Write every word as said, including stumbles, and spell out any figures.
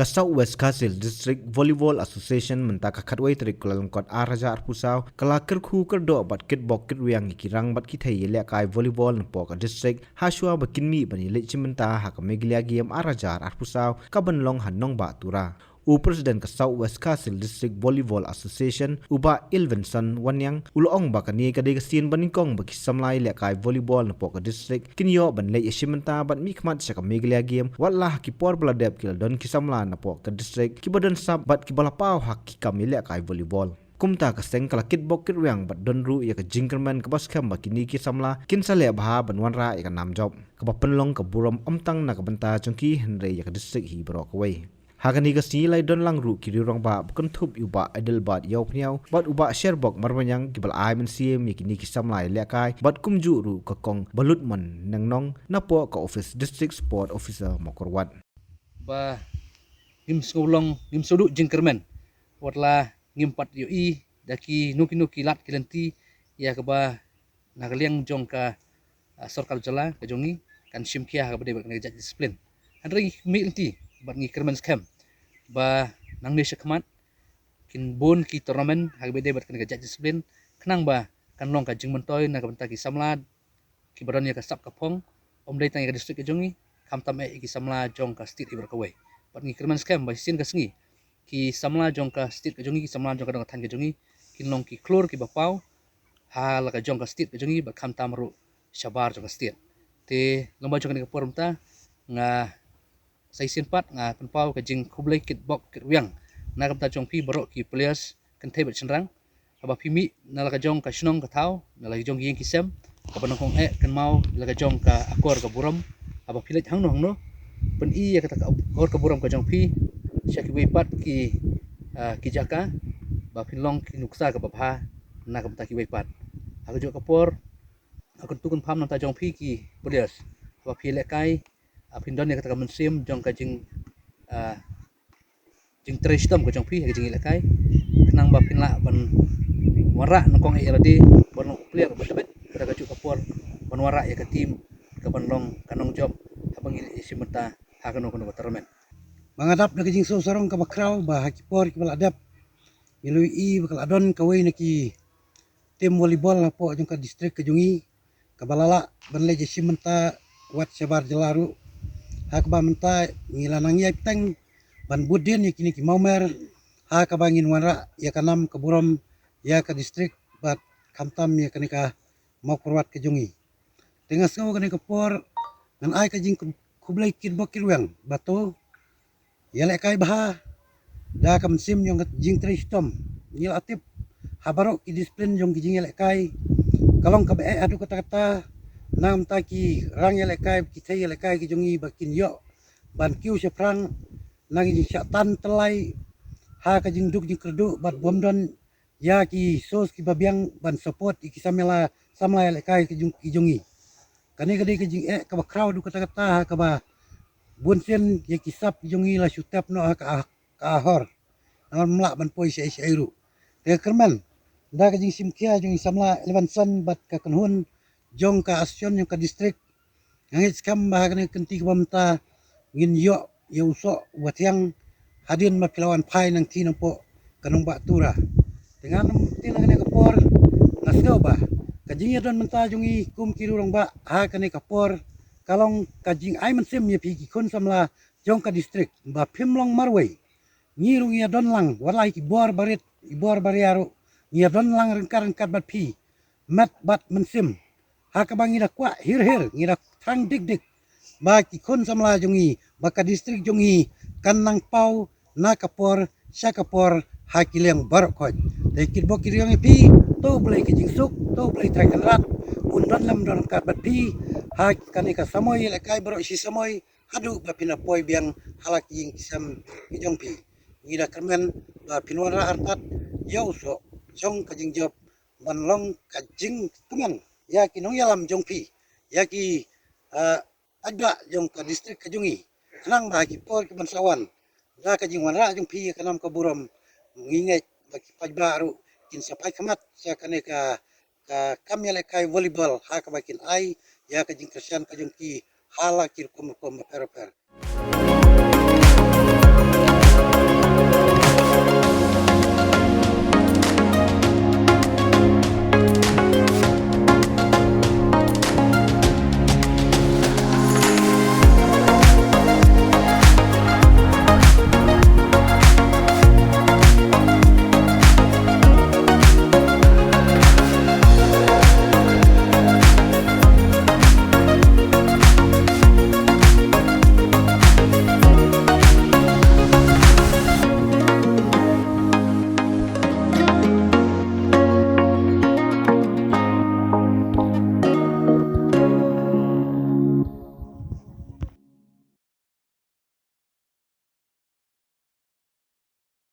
Ka South West Khasi Hills District Volleyball Association mynta ka khatwei tarik Kyllalyngkot ar hajar arphew saw ka la kyrkhu kyrdoh bad kitbok kitrwiang ïa ki rang bad ki thei ïalehkai volleyball napoh ka district, ha shuwa ba kin mih ban ïaleit shim bynta ha ka Meghalaya Game ar hajar arphew saw kaban long ha Nongbah Tura. U President ka South West Khasi Hills District Volleyball Association, u Bah Ilvenson Wanniang, u la ong ba kane ka dei ka sien ba nyngkong ba ki samla ïalehkai volleyball napoh ka district kin ïoh ban leit ïashim bynta bad mihkhmat sha ka Meghalaya Game, wat la ha ki por ba la dep ki la don ki samla napoh ka district kiba don sap bad kiba la paw ha ki kam ïalehkai volleyball. Kumta ka seng ka la kitbok kitrwiang bad don ruh ïa ka jingkyrmen kaba skhem ba kine ki samla kin sa leh bha ban wanrah ïa ka nam jop kaba pynlong ka burom ym tang na ka bynta jong ki hynrei ïa ka district hi baroh kawei. Ha kane ka sngi la ïadon lang ruh ki riew rangbah ba kynthup ïa u Bah Adelbert Ïawphniaw bad u Bah Sherbok Marbaniang kiba la ai mynsiem ïa kine ki samla ïalehkai bad kumjuh ruh ka Kong Balutmon Nengnong napoh ka ophis District Sport Officer Mawkyrwat. Ba ngim sngewlong, ngim sngewduh jingkyrmen wat la ngim pat ïohi da kino kino ki lad ki lynti ïa kaba na ka liang jong ka, ah, sorkar jylla ka jong ngi kan shim khia ha kaba dei bad kane ka jait discipline. Hynrei ngi mih lynti bad ngi kyrmen skhem ba nangne shakhmat kin bun ki tournament ha kaba dei bad kane ka jait discipline, khnang ba kan long ka jingmyntoi na ka bynta ki samla kiba don ïa ka sap ka phong, ym dei tang ïa ka district ka jong ngi, khamtam eh ïa ki samla jong ka state hi baroh kawei. Bad ngi kyrmen skhem ba shisien ka sngi ki samla jong ka state ka jong ngi, ki samla jong ka dong ka thaiñ ka jong ngi kin long ki khlur kiba paw ha la ka jong ka state ka jong ngi bad khamtam ruh shabar jong ka state. Te lyngba jong kane ka por mynta nga sa shisien pat nga pynpaw ka jingkhublei kitbok kitrwiang na ka bynta jong phi baroh ki players kynthei bad shynrang, haba phi mih na la ka jong ka shnong ka thaw, na la ka jong ki ïing ki sem, kaba nyngkong eh kynmaw la ka jong ka akor ka burom, haba phi leit hangno hangno, pyni ïa kata ka akor ka burom ka jong phi sha kiwei pat ki, ah, ki jaka ba phin long ki nuksa kaba bha na ka bynta kiwei pat. Ha kajuh ka por, ha kyntu kynpham na ka bynta jong phi ki players, haba phi lehkai, ah, phin don ïa kata ka mynsiem jong ka jing, ah, jingtrei shitom ka jong phi ha ka jingïalehkai, khnang ba phin lah ban wanrah nyngkong eh ïa lade ban long u player uba tbit, bad ha kajuh ka por ban wanrah ïa ka team kaban long ka nongjop haba ngi leit ïashim bynta ha kano kano ka tournament. Ba nga dap da ka jingsngew sarong kaba khraw ba ha ki por kiba la dep ngi la ïohi ba ka la don kawei na ki team volleyball hapoh jong ka district ka jong ngi kaba la lah ban leit ïashim bynta wat shabar jylla ruh. Ha kaba mynta ngi la nang ïai bteng ban bud dien ïa kine ki mawmer ha kaba ngin wanrah ïa ka nam ka burom ïa ka district bad khamtam ïa kane ka Mawkyrwat ka jong ngi. Te nga sngew kane ka por ngan ai ka jingkhublei kitbok kitrwiang ba to ïalehkai bha da ka mynsiem jong ka jingtrei shitom. Ngi la tip ha baroh ki discipline jong ki jingïalehkai ka long kaba eh haduh katta katta, na ka bynta ki rang ïalehkai, ki thei ïalehkai ki jong ngi ba kin ïoh ban kiew shaphrang na ka jingshah tan tyllai ha ka jingduk jingkyrduh bad bym don ïa ki source kiba biang ban support ïa ki samla, samla ïalehkai ki jong, ki jong ngi. Kane ka dei ka jingeh kaba khraw haduh katta katta ha kaba bun sien ïa ki sap ki jong ngi la shu tep noh ha ka, ka ahor. Nang ym lah ban poi shaei shaei ruh. Te kyrmen da ka jingshim khia jong i samla Elevenson bad ka kynhun jong ka association jong ka district, nga ngeit skhem ba ha kane ka kynti kaba mynta ngin ïoh ïa u soh uba thiang hadien ba phi la wan phai nangthie napoh ka nongbah Tura. Te ngan ym kynti na kane ka por, nga sngew ba ka jingïadon mynta jong ngi kum ki riew rangbah ha kane ka por ka long ka jingai mynsiem ïa phi ki khun samla jong ka district ba phim long marwei. Ngi ruh ngi ïadon lang, wat la ki bor barit, ki bor baria ruh, ngi ïadon lang ryngkat ryngkat bad phi met bad mynsiem. Ha kaba ngi da kwah hir hir, ngi da thrang dik dik ba ki khun samla jong ngi, ba ka district jong ngi kan nang paw na ka por sha ka por ha ki liang baroh khoit. Te kitbok kitrwiang ïa phi, to U Blei ka jingsuk, to U Blei Trai Kynrad un don lem don ryngkat bad phi ha kane ka samoi ïalehkai baroh shi samoi, haduh ba phin da poi biang ha la ki ïing ki sem ki jong phi. Ngi da kyrmen ba phin wanrah artat ïa u soh jong ka jingjop ban long ka jingkmen ïa ki nongïalam jong phi, ïa ki, ah, paidbah jong ka district ka jong ngi. Khnang ba ha ki por kiban sa wan, da ka jingwanrah jong phi ïa ka nam ka burom, ngi ngeit ba ki paidbah ruh kin sa phai khmat sha kane ka, ka kam ïalehkai volleyball ha kaba kin ai ïa ka jingkyrshan ka jong ki ha la ki rukom rukom bapher bapher.